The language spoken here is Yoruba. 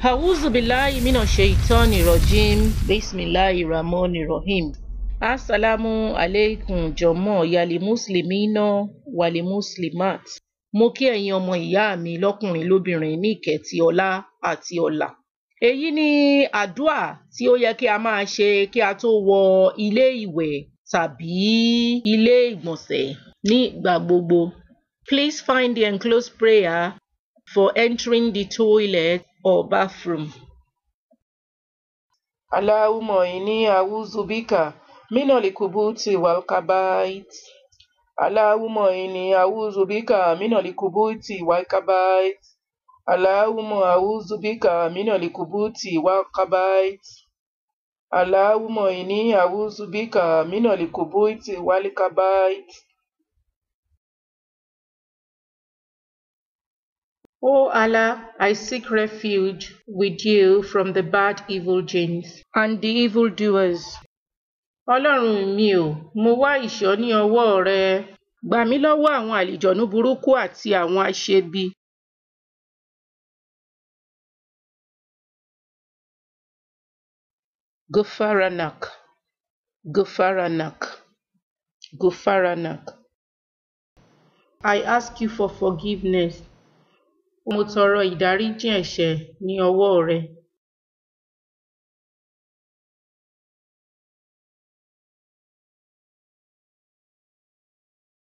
A'udhu billahi minash shaitani rajim. Bismillahir rahmanir rahim. Assalamu alaikum jọmọ yali muslimina wali muslimat. Mo kí ẹ̀yin ọmọ ìyá mi lọ́kùnrin lóbìnrin ní ìkẹ́ ti ọlá àti ọlà. Èyí ni àdúà tí ó yẹ kí a máa ṣe kí a tó wọ ilé ìwẹ̀ tàbí ilé ìgbọ̀nsẹ̀ ní ìgbà gbogbo. Please find the enclosed prayer for entering the toilet or bathroom. Allahumma inni a'udhu bika minal kubuti wal kabait. Allahumma inni a'udhu bika minal kubuti wal kabait. Allahumma a'udhu bika minal kubuti wal kabait. Allahumma inni a'udhu bika minal kubuti wal kabait. O Allah, I seek refuge with you from the bad evil jinns and the evildoers. Ọlọ́run mi ò, mo wá ìṣọ́ ní ọwọ́ rẹ. Gbà mí lọ́wọ́ àwọn àlìjọ̀nú burúkú àti àwọn aṣebi. Gufaranak, Gufaranak, Gufaranak. I ask you for forgiveness. Mo tọrọ ìdáríjì ẹ̀ṣẹ̀ ní ọwọ́ rẹ.